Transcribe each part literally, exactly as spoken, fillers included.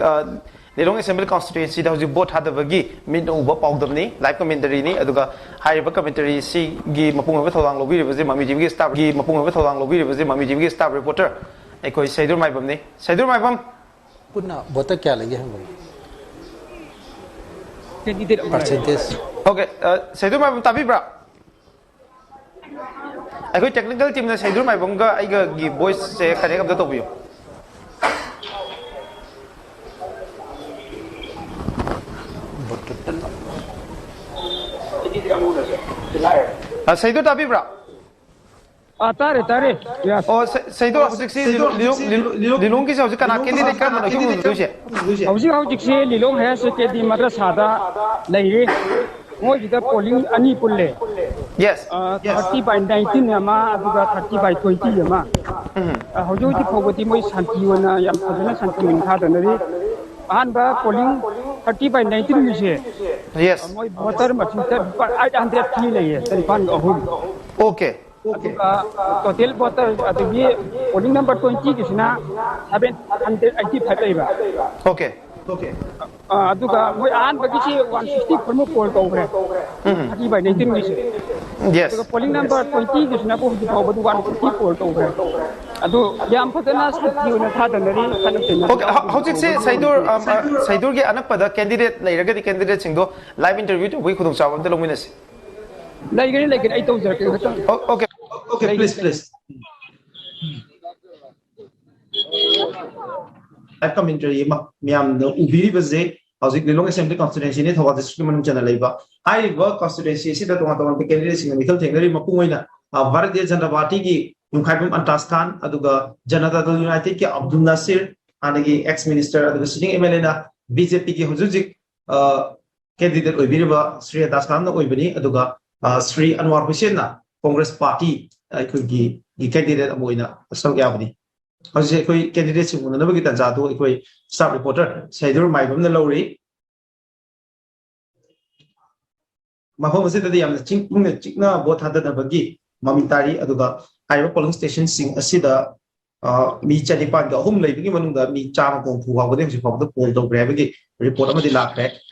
ꯑ, ꯂꯤꯂꯣꯡ ꯑꯦꯁꯦꯝꯕ꯭ꯂꯤ ꯀꯟꯁꯇꯤꯇ꯭ꯋꯦꯟꯁꯤꯗ ꯍꯧꯖꯤꯛ ꯚꯣꯠ ꯊꯥꯗꯕꯒꯤ ꯃꯤꯠꯅ ꯎꯕ ꯄꯥꯎꯗꯝꯅꯤ, ꯂꯥꯏꯚ ꯀꯃꯦꯟꯇꯔꯤꯅꯤ꯫ ꯑꯗꯨꯒ ꯍꯥꯏꯔꯤꯕ ꯀꯃꯦꯟꯇꯔꯤꯁꯤꯒꯤ ꯃꯄꯨꯡ ꯑꯣꯏꯕ ꯊꯧꯗꯥꯡ ꯂꯧꯕꯤꯔꯤꯕꯁꯤ ꯃꯃꯤ ꯇꯤꯚꯤꯒꯤ ꯁ꯭ꯇꯥꯐ, ꯒꯤ ꯃꯄꯨꯡ ꯑꯣꯏꯕ ꯊꯧꯗꯥꯡ ꯂꯧꯕꯤꯔꯤꯕꯁꯤ ꯃꯃꯤ ꯇꯤꯚꯤꯒꯤ ꯁ꯭ꯇꯥꯐ ꯔꯤꯄꯣꯔꯇꯔ ꯑꯩꯈꯣꯏ ꯁꯩꯗꯨꯔ ꯃꯥꯏꯕꯝꯅꯤ꯫ ꯁꯩꯗꯨꯔ ꯃꯥꯏꯕꯝ꯫ ꯄꯨꯟꯅ ꯚꯣꯇꯔ ꯀꯌꯥ ꯂꯩꯒꯦ ꯍꯪꯕꯅꯤ꯫ ꯀꯦꯟꯗꯤꯗꯦꯠ ꯑꯃ ꯄꯥꯔꯁꯦꯟꯇꯦꯖ꯫ ꯑꯣꯀꯦ, ꯑ, ꯁꯩꯗꯨꯔ ꯃꯥꯏꯕꯝ ꯇꯥꯕꯤꯕ꯭ꯔꯥ? ꯑꯩꯈꯣꯏ ꯇꯦꯛꯅꯤꯀꯦꯜ ꯇꯤꯝꯅ ꯁꯩꯗꯨꯔ ꯃꯥꯏꯕꯝꯒ ꯑꯩꯒꯒꯤ ꯚꯣꯏꯁꯁꯦ ꯀꯅꯦꯛ ꯑꯝꯇ ꯇꯧꯕꯤꯌꯨ꯫ ꯑ, ꯁꯩꯗꯨꯔ ꯇꯥꯕꯤꯕ꯭ꯔꯥ? ꯑꯥ, ꯇꯥꯔꯦ ꯇꯥꯔꯦ꯫ ꯌꯥꯁ꯫ ꯑꯣ, ꯁꯩ- ꯁꯩꯗꯨꯔ, ꯍꯧꯖꯤꯛꯁꯤ ꯂꯤꯂꯣꯡ, ꯂꯤꯂꯣꯡ, ꯂꯤꯂꯣꯡ, ꯂꯤꯂꯣꯡꯒꯤꯁꯦ ꯍꯧꯖꯤꯛ ꯀꯅꯥ ꯀꯦꯟꯗꯤꯗꯦꯠ ꯀꯔꯝꯕꯅꯣ ꯑꯩꯈꯣꯏ ꯎꯗꯣꯏꯁꯦ? ꯍꯧꯖꯤꯛ ꯍꯧꯖꯤꯛꯁꯦ ꯂꯤꯂꯣꯡ ꯍꯥꯌꯔ ꯁꯦꯀꯦꯟꯗꯔꯤ ꯃꯗ꯭ꯔꯁꯥꯗ ꯂꯩꯔꯤ꯫ ꯃꯣꯏꯒꯤꯗ ꯄꯣꯂꯤꯡ ꯑꯅꯤ ꯄꯨꯜꯂꯦ꯫ ꯌꯦꯁ꯫ ꯑꯥ, ꯊꯥꯔꯇꯤ ꯕꯥꯏ ꯅꯥꯏꯟꯇꯤꯟ ꯑꯃ, ꯑꯗꯨꯒ ꯊꯥꯔꯇꯤ ꯕꯥꯏ ꯇ꯭ꯋꯦꯟꯇꯤ ꯑꯃ꯫ ꯎꯝ꯫ ꯑꯥ, ꯍꯧꯖꯤꯛ ꯍꯧꯖꯤꯛ ꯐꯥꯎꯕꯗꯤ ꯃꯣꯏ ꯁꯥꯟꯇꯤ ꯑꯣꯏꯅ ꯌꯥꯝ ꯐꯖꯅ ꯁꯥꯟꯇꯤ ꯑꯣꯏꯅ ꯊꯥꯗꯅꯔꯤ꯫ ꯑꯍꯥꯟꯕ ꯄꯣꯂꯤꯡ ꯊꯥꯔꯇꯤ ꯕꯥꯏ ꯅꯥꯏꯟꯇꯤꯟꯒꯤꯁꯦ ꯌꯦꯁ꯫ ꯃꯣꯏ ꯚꯣꯇꯔ ꯃꯁꯤꯡ ꯆꯅꯤꯄꯥꯟ, ꯑꯩꯠ ꯍꯟꯗ꯭ꯔꯦꯠ ꯊ꯭ꯔꯤ ꯂꯩꯌꯦ, ꯆꯅꯤꯄꯥꯟꯒ ꯑꯍꯨꯝ꯫ ꯑꯣꯀꯦ꯫ ꯑꯗꯨꯒ ꯇꯣꯇꯦꯜ ꯚꯣꯇꯔ ꯑꯗꯒꯤ ꯄꯣꯂꯤꯡ ꯅꯝꯕꯔ ꯇ꯭ꯋꯦꯟꯇꯤꯒꯤꯁꯤꯅ ꯁꯚꯦꯟ ꯍꯟꯗ꯭ꯔꯦꯠ ꯑꯩꯠꯇꯤ ꯐꯥꯏꯚ ꯂꯩꯕ꯫ ꯑꯣꯀꯦ꯫ ꯑ, ꯑꯗꯨꯒ ꯃꯣꯏ ꯑꯍꯥꯟꯕꯒꯤꯁꯤ ꯋꯥꯟ ꯁꯤꯛꯁꯇꯤ ꯐꯣꯔꯃꯨꯛ ꯄꯣꯜ ꯇꯧꯈ꯭ꯔꯦ꯫ ꯎꯝ꯫ ꯊꯥꯔꯇꯤ ꯕꯥꯏ ꯅꯥꯏꯟꯇꯤꯟꯒꯤꯁꯦ꯫ ꯌꯦꯁ꯫ ꯑꯗꯨꯒ ꯄꯣꯂꯤꯡ ꯅꯝꯕꯔ ꯇ꯭ꯋꯦꯟꯇꯤꯒꯤꯁꯤꯅ ꯍꯧꯖꯤꯛ ꯐꯥꯎꯕꯗꯤ ꯋꯥꯟ ꯐꯤꯐꯇꯤ ꯄꯣꯜ ꯇꯧꯈ꯭ꯔꯦ꯫ ꯑꯗꯨ ꯌꯥꯝ ꯐꯖꯅ ꯁꯥꯟꯇꯤ ꯑꯣꯏꯅ ꯊꯥꯗꯅꯔꯤ꯫ ꯈꯠꯅ ꯆꯩꯅꯕ ꯑꯣꯀꯦ, ꯍ- ꯍꯧꯖꯤꯛꯁꯦ ꯁꯩꯗꯨꯔ, ꯑꯝ, ꯑ, ꯁꯩꯗꯨꯔꯒꯤ ꯑꯅꯛꯄꯗ ꯀꯦꯟꯗꯤꯗꯦꯠ ꯂꯩꯔꯒꯗꯤ ꯀꯦꯟꯗꯤꯗꯦꯠꯁꯤꯡꯗꯣ ꯂꯥꯏꯚ ꯏꯟꯇꯔꯚ꯭ꯌꯨ ꯇꯧꯕꯒꯤ ꯈꯨꯗꯣꯡꯆꯥꯕ ꯑꯝꯇ ꯂꯧꯃꯤꯟꯅꯁꯤ꯫ ꯂꯩꯒꯅꯤ, ꯂꯩꯒꯅꯤ, ꯑꯩ ꯇꯧꯖꯔꯛꯀꯦ ꯈꯤꯇꯪ꯫ ꯑꯣ- okay. Okay, please, please. Live commentary ꯑꯃ ꯃꯌꯥꯝꯅ ꯎꯕꯤꯔꯤꯕꯁꯦ ꯍꯧꯖꯤꯛ ꯂꯤꯂꯣꯡ ꯑꯦꯁꯦꯝꯕ꯭ꯂꯤ ꯀꯟꯁꯇꯤꯇ꯭ꯋꯦꯟꯁꯤꯅꯤ, ꯊꯧꯕꯥꯜ ꯗꯤꯁꯇ꯭ꯔꯤꯛꯀꯤ ꯃꯅꯨꯡ ꯆꯟꯅ ꯂꯩꯕ꯫ ꯍꯥꯏꯔꯤꯕ ꯀꯟꯁꯇꯤꯇ꯭ꯋꯦꯟꯁꯤ ꯑꯁꯤꯗ ꯇꯣꯉꯥꯟ ꯇꯣꯉꯥꯟꯕ ꯀꯦꯟꯗꯤꯗꯦꯠꯁꯤꯡꯅ ꯃꯤꯈꯜ ꯊꯦꯡꯅꯔꯤ꯫ ꯃꯄꯨꯡ ꯑꯣꯏꯅ, ꯑ, ꯚꯥꯔꯇꯤꯌ ꯖꯅꯇꯥ ꯄꯥꯔꯇꯤꯒꯤ ꯌꯨꯝꯈꯥꯏꯕꯝ ꯑꯟꯇꯥꯁ ꯈꯥꯟ, ꯑꯗꯨꯒ ꯖꯅꯇꯥ ꯗꯜ ꯌꯨꯅꯥꯏꯇꯦꯗꯀꯤ ꯑꯕꯗꯨꯜ ꯅꯥꯁꯤꯔ, ꯍꯥꯟꯅꯒꯤ ꯑꯦꯛꯁ ꯃꯤꯅꯤꯁꯇꯔ ꯑꯗꯨꯒ ꯁꯤꯇꯤꯡ ꯑꯦꯝ ꯑꯦꯜ ꯑꯦꯅ ꯕꯤ ꯖꯦ ꯄꯤꯒꯤ ꯍꯧꯖꯤꯛ ꯍꯧꯖꯤꯛ, ꯑ, ꯀꯦꯟꯗꯤꯗꯦꯠ ꯑꯣꯏꯕꯤꯔꯤꯕ ꯁ꯭ꯔꯤ ꯑꯟꯇꯥꯁ ꯈꯥꯟꯅ ꯑꯣꯏꯕꯅꯤ꯫ ꯑꯗꯨꯒ, ꯑ, ꯁ꯭ꯔꯤ ꯑꯟꯋꯥꯔ ꯍꯨꯁꯦꯟꯅ ꯀꯣꯡꯒ꯭ꯔꯦꯁ ꯄꯥꯔꯇꯤ ꯑꯩꯈꯣꯏꯒꯤ ꯒꯤ ꯀꯦꯟꯗꯤꯗꯦꯠ ꯑꯃ ꯑꯣꯏꯅ ꯁꯔꯨꯛ ꯌꯥꯕꯅꯤ꯫ ꯍꯧꯖꯤꯛ ꯑꯩꯈꯣꯏ ꯀꯦꯟꯗꯤꯗꯦꯠꯁꯤꯡ ꯎꯅꯅꯕꯒꯤ ꯇꯥꯟꯖꯥꯗꯨ ꯑꯩꯈꯣꯏ ꯁ꯭ꯇꯥꯐ ꯔꯤꯄꯣꯔꯇꯔ ꯁꯩꯗꯨꯔ ꯃꯥꯏꯕꯝꯅ ꯂꯧꯔꯤ꯫ ꯃꯐꯝ ꯑꯁꯤꯗꯗꯤ ꯌꯥꯝꯅ ꯆꯤꯡ ꯏꯪꯅ ꯆꯤꯛꯅ ꯚꯣꯠ ꯊꯥꯗꯅꯕꯒꯤ ꯃꯃꯤ ꯇꯥꯔꯤ꯫ ꯑꯗꯨꯒ ꯍꯥꯏꯔꯤꯕ ꯄꯣꯂꯤꯡ ꯁ꯭ꯇꯦꯁꯟꯁꯤꯡ ꯑꯁꯤꯗ ꯑ, ꯃꯤ ꯆꯅꯤꯄꯥꯟꯒ ꯑꯍꯨꯝ ꯂꯩꯕꯒꯤ ꯃꯅꯨꯡꯗ ꯃꯤ ꯆꯥꯝꯃꯒ ꯍꯨꯝꯐꯨ ꯐꯥꯎꯕꯗꯤ ꯍꯧꯖꯤꯛ ꯐꯥꯎꯕꯗ ꯄꯣꯜ ꯇꯧꯈ꯭ꯔꯦ ꯍꯥꯏꯕꯒꯤ ꯔꯤꯄꯣꯔꯠ ꯑꯃꯗꯤ ꯂꯥꯛꯈ꯭ꯔꯦ꯫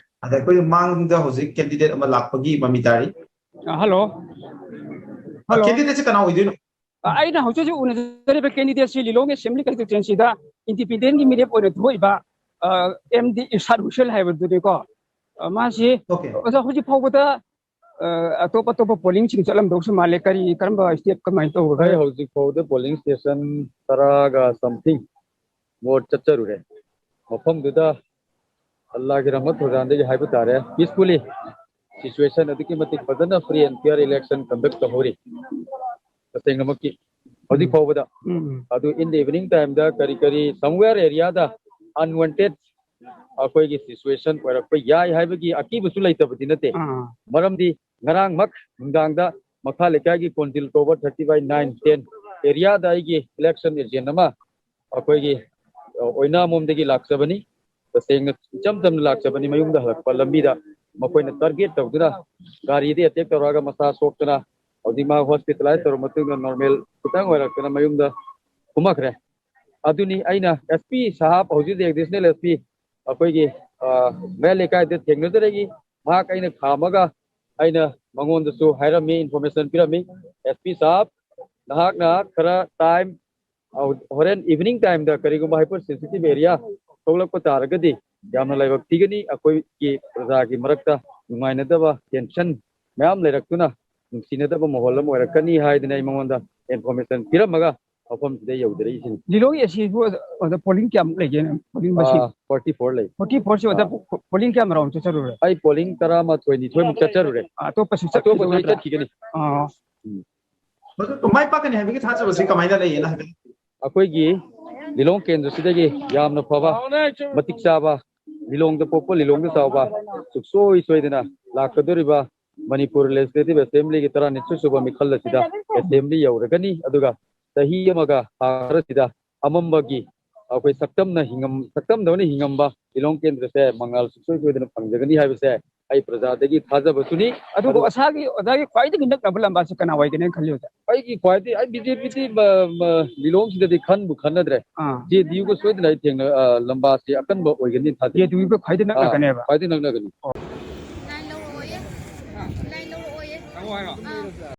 ꯑꯗ ꯑꯩꯈꯣꯏꯒꯤ ꯃꯥꯡꯗ ꯍꯧꯖꯤꯛ ꯀꯦꯟꯗꯤꯗꯦꯠ ꯑꯃ ꯂꯥꯛꯄꯒꯤ ꯃꯃꯤ ꯇꯥꯔꯤ꯫ ꯑ, ꯍꯜꯂꯣ꯫ ꯍꯜꯂꯣ꯫ ꯀꯦꯟꯗꯤꯗꯦꯠꯁꯦ ꯀꯅꯥ ꯑꯣꯏꯗꯣꯏꯅꯣ? ꯑ, ꯑꯩꯅ ꯍꯧꯖꯤꯛ ꯍꯧꯖꯤꯛ ꯎꯅꯖꯔꯤꯕ ꯀꯦꯟꯗꯤꯗꯦꯠꯁꯤ ꯂꯤꯂꯣꯡꯒꯤ ꯑꯦꯁꯦꯝꯕ꯭ꯂꯤ ꯀꯟꯁꯇꯤꯇ꯭ꯋꯦꯟꯁꯤꯗ ꯏꯟꯗꯤꯄꯦꯟꯗꯦꯟꯒꯤ ꯃꯤꯔꯦꯞ ꯑꯣꯏꯅ ꯊꯣꯛꯏꯕ, ꯑ, ꯑꯦꯝ ꯗꯤ ꯏꯔꯁꯥꯗ ꯍꯨꯁꯦꯟ ꯍꯥꯏꯕꯗꯨꯅꯤꯀꯣ꯫ ꯑ, ꯃꯥꯁꯤ ꯑꯣꯀꯦ꯫ ꯑꯣꯖꯥ ꯍꯧꯖꯤꯛ ꯐꯥꯎꯕꯗ, ꯑ, ꯑꯇꯣꯞ ꯑꯇꯣꯞꯄ ꯄꯣꯂꯤꯡꯁꯤꯡ ꯆꯠꯂꯝꯗꯧꯁꯨ ꯃꯥꯜꯂꯦ꯫ ꯀꯔꯤ, ꯀꯔꯝꯕ ꯁ꯭ꯇꯦꯠ ꯀꯃꯥꯏꯅ ꯇꯧꯕꯒꯦ? ꯑꯩ ꯍꯧꯖꯤꯛ ꯐꯥꯎꯕꯗ ꯄꯣꯂꯤꯡ ꯁ꯭ꯇꯦꯁꯟ ꯇꯔꯥꯒ something ꯚꯣꯠ ꯆꯠꯆꯔꯨꯔꯦ꯫ ꯃꯐꯝꯗꯨꯗ ꯑꯜꯂꯥꯒꯤ ꯔꯍꯃꯠ ꯈꯨꯔꯥꯟꯗꯒꯤ ꯍꯥꯏꯕ ꯇꯥꯔꯦ, ꯄꯤꯁꯐꯨꯜꯂꯤ ꯁꯤꯆꯨꯋꯦꯁꯟ ꯑꯗꯨꯛꯀꯤ ꯃꯇꯤꯛ ꯐꯖꯅ, free and fair election conduct ꯇꯧꯍꯧꯔꯤ꯫ ꯇꯁꯦꯡꯅꯃꯛꯀꯤ ꯍꯧꯖꯤꯛ ꯎꯝ꯫ ꯐꯥꯎꯕꯗ꯫ ꯎꯝ, ꯎꯝ꯫ ꯑꯗꯨ in the evening time ꯗ ꯀꯔꯤ ꯀꯔꯤ somewhere area ꯗ unwanted ꯑꯩꯈꯣꯏꯒꯤ ꯁꯤꯆꯨꯋꯦꯁꯟ ꯑꯣꯏꯔꯛꯄ ꯌꯥꯏ ꯍꯥꯏꯕꯒꯤ ꯑꯀꯤꯕꯁꯨ ꯂꯩꯇꯕꯗꯤ ꯅꯠꯇꯦ꯫ ꯑꯥ꯫ ꯃꯔꯝꯗꯤ ꯉꯔꯥꯡꯃꯛ ꯅꯨꯡꯗꯥꯡꯗ ꯃꯈꯥ ꯂꯩꯀꯥꯏꯒꯤ ꯀꯣꯟꯖꯤꯜ ꯀꯧꯕ thirty by nine ten area ꯗ ꯑꯩꯒꯤ ꯏꯂꯦꯛꯁꯟ ꯑꯦꯖꯦꯟ ꯑꯃ ꯑꯩꯈꯣꯏꯒꯤ, ꯑ, ꯑꯣꯏꯅꯥꯝꯂꯣꯝꯗꯒꯤ ꯂꯥꯛꯆꯕꯅꯤ꯫ ꯇꯁꯦꯡꯅ ꯏꯆꯝ ꯆꯝꯅ ꯂꯥꯛꯆꯕꯅꯤ꯫ ꯃꯌꯨꯝꯗ ꯍꯜꯂꯛꯄ ꯂꯝꯕꯤꯗ ꯃꯈꯣꯏꯅ ꯇꯥꯔꯒꯦꯠ ꯇꯧꯗꯨꯅ ꯒꯥꯔꯤꯗ ꯑꯦꯇꯦꯛ ꯇꯧꯔꯛꯑꯒ ꯃꯁꯥ ꯁꯣꯛꯇꯅ ꯍꯧꯖꯤꯛ ꯃꯥ ꯍꯣꯁꯄꯤꯇꯥꯂꯥꯏꯁ ꯇꯧꯔꯕ ꯃꯇꯨꯡꯗ ꯅꯣꯔꯃꯦꯜ ꯈꯤꯇꯪ ꯑꯣꯏꯔꯛꯇꯅ ꯃꯌꯨꯝꯗ ꯀꯨꯝꯃꯛꯈ꯭ꯔꯦ꯫ ꯑꯗꯨꯅꯤ ꯑꯩꯅ ꯑꯦꯁ ꯄꯤ ꯁꯥꯍꯥꯕ, ꯍꯧꯖꯤꯛ ꯍꯧꯖꯤꯛ ꯑꯦꯗꯤꯁꯅꯦꯜ ꯑꯦꯁ ꯄꯤ ꯑꯩꯈꯣꯏꯒꯤ, ꯑ, ꯃꯌꯥꯏ ꯂꯩꯀꯥꯏꯗ ꯊꯦꯡꯅꯖꯔꯛꯏ꯫ ꯃꯍꯥꯛ ꯑꯩꯅ ꯈꯥꯝꯃꯒ ꯑꯩꯅ ꯃꯉꯣꯟꯗꯁꯨ ꯍꯥꯏꯔꯝꯃꯤ, ꯏꯟꯐꯣꯔꯃꯦꯁꯟ ꯄꯤꯔꯝꯃꯤ, "ꯑꯦꯁ ꯄꯤ ꯁꯥꯍꯥꯕ, ꯅꯍꯥꯛꯅ ꯈꯔ ꯇꯥꯏꯝ ꯍꯣꯔꯦꯟ ꯏꯚꯤꯅꯤꯡ ꯇꯥꯏꯝꯗ ꯀꯔꯤꯒꯨꯝꯕ ꯍꯥꯏꯄꯔ ꯁꯦꯟꯁꯤꯇꯤꯚ ꯑꯦꯔꯤꯌꯥ ꯊꯣꯛꯂꯛꯄ ꯇꯥꯔꯒꯗꯤ ꯌꯥꯝꯅ ꯂꯥꯏꯕꯛ ꯊꯤꯒꯅꯤ꯫ ꯑꯩꯈꯣꯏꯒꯤ ꯄ꯭ꯔꯖꯥꯒꯤ ꯃꯔꯛꯇ ꯅꯨꯡꯉꯥꯏꯅꯗꯕ, ꯇꯦꯟꯁꯟ ꯃꯌꯥꯝ ꯂꯩꯔꯛꯇꯨꯅ ꯅꯨꯡꯁꯤꯅꯗꯕ ꯃꯥꯍꯣꯜ ꯑꯃ ꯑꯣꯏꯔꯛꯀꯅꯤ" ꯍꯥꯏꯗꯅ ꯑꯩ ꯃꯉꯣꯟꯗ ꯏꯟꯐꯣꯔꯃꯦꯁꯟ ꯄꯤꯔꯝꯃꯒ ꯃꯐꯝꯁꯤꯗ ꯌꯧꯖꯔꯛꯏꯁꯤꯅꯤ꯫ ꯂꯤꯂꯣꯡ ꯑꯦ ꯁꯤ ꯕꯨ ꯑꯣꯖꯥ ꯄꯣꯂꯤꯡ ꯀꯌꯥꯃꯨꯛ ꯂꯩꯒꯦꯅꯦ? ꯄꯣꯂꯤꯡ ꯃꯁꯤꯡ? ꯑꯥ, forty four ꯂꯩ꯫ Forty four ꯁꯤ ꯑꯣꯖꯥ ꯑꯥ꯫ ꯄꯣ-, ꯄꯣꯂꯤꯡ ꯀꯌꯥꯝ ꯔꯥꯎꯟ ꯆꯠꯆꯔꯨꯔꯦ? ꯑꯩ ꯄꯣꯂꯤꯡ ꯇꯔꯥꯃꯥꯊꯣꯏ ꯅꯤꯊꯣꯏꯃꯨꯛ ꯆꯠꯆꯔꯨꯔꯦ꯫ ꯑꯇꯣꯞꯄꯁꯨ ꯑꯇꯣꯞꯄꯁꯨ ꯆꯠꯈꯤꯗꯧ ꯑꯩ ꯅꯠꯇ꯭ꯔꯥ? ꯆꯠꯈꯤꯒꯅꯤ꯫ ꯑꯥ꯫ ꯎꯝ꯫ ꯃꯥꯏ ꯄꯥꯛꯀꯅꯤ ꯍꯥꯏꯕꯒꯤ ꯊꯥꯖꯕꯁꯤ ꯀꯃꯥꯏꯅ ꯂꯩꯌꯦꯅ ꯍꯥꯏꯐꯦꯠ? ꯑꯩꯈꯣꯏꯒꯤ ꯂꯤꯂꯣꯡ ꯀꯦꯟꯗ꯭ꯔꯁꯤꯗꯒꯤ ꯌꯥꯝꯅ ꯐꯕ, ꯃꯇꯤꯛ ꯆꯥꯕ, ꯂꯤꯂꯣꯡꯗ ꯄꯣꯛꯄ, ꯂꯤꯂꯣꯡꯗ ꯆꯥꯎꯕ, ꯁꯨꯡꯁꯣꯏ ꯁꯣꯏꯗꯅ ꯂꯥꯛꯀꯗꯧꯔꯤꯕ ꯃꯅꯤꯄꯨꯔ ꯂꯦꯖꯤꯁꯂꯦꯇꯤꯚ ꯑꯦꯁꯦꯝꯕ꯭ꯂꯤꯒꯤ ꯇꯔꯥꯅꯤꯊꯣꯏ ꯁꯨꯕ ꯃꯤꯈꯜ ꯑꯁꯤꯗ ꯑꯦꯁꯦꯝꯕ꯭ꯂꯤ ꯌꯧꯔꯒꯅꯤ꯫ ꯑꯗꯨꯒ ꯆꯍꯤ ꯑꯃꯒ ꯊꯥ ꯈꯔꯁꯤꯗ ꯑꯃꯝꯕꯒꯤ ꯑꯩꯈꯣꯏ ꯁꯛꯇꯝꯅ ꯍꯤꯡꯉꯝ-, ꯁꯛꯇꯝꯗꯧꯅ ꯍꯤꯡꯉꯝꯕ ꯂꯤꯂꯣꯡ ꯀꯦꯟꯗ꯭ꯔꯁꯦ ꯃꯉꯥꯜ ꯁꯨꯡꯁꯣꯏ ꯁꯣꯏꯗꯅ ꯐꯪꯖꯒꯅꯤ ꯍꯥꯏꯕꯁꯦ ꯑꯩ ꯄ꯭ꯔꯖꯥꯗꯒꯤ ꯊꯥꯖꯕꯁꯨꯅꯤ꯫ ꯑꯗꯨꯒ ꯑꯗꯨꯒ ꯑꯣꯖꯥꯒꯤ, ꯑꯣꯖꯥꯒꯤ ꯈ꯭ꯋꯥꯏꯗꯒꯤ ꯅꯛꯅꯕ ꯂꯝꯕꯥꯁꯤ ꯀꯅꯥ ꯑꯣꯏꯒꯅꯤ ꯈꯜꯂꯤ ꯑꯣꯖꯥ? ꯑꯩꯒꯤ ꯈ꯭ꯋꯥꯏꯗꯒꯤ, ꯑꯩ ꯕꯤ ꯖꯦ ꯄꯤꯗꯤ ꯃ-, ꯃ-, ꯂꯤꯂꯣꯡꯁꯤꯗꯗꯤ ꯈꯟꯕꯨ ꯈꯟꯅꯗ꯭ꯔꯦ꯫ ꯑꯥ꯫ ꯖꯦ ꯗꯤ ꯌꯨꯒ ꯁꯣꯏꯗꯅ ꯑꯩ ꯊꯦꯡꯅ, ꯑ, ꯂꯝꯕꯥꯁꯤ ꯑꯀꯟꯕ ꯑꯣꯏꯒꯅꯤ ꯊꯥꯖꯩ꯫ ꯖꯦ ꯗꯤ ꯌꯨꯒ ꯈ꯭ꯋꯥꯏꯗꯒꯤ ꯑꯥ, ꯅꯛꯅꯒꯅꯦꯕ꯫ ꯈ꯭ꯋꯥꯏꯗꯒꯤ ꯅꯛꯅꯒꯅꯤ꯫ ꯂꯥꯏꯟ ꯂꯧꯔꯛꯑꯣꯌꯦ꯫ ꯂꯥꯏꯟ ꯂꯧꯔꯛꯑꯣꯌꯦ꯫ ꯑꯥ꯫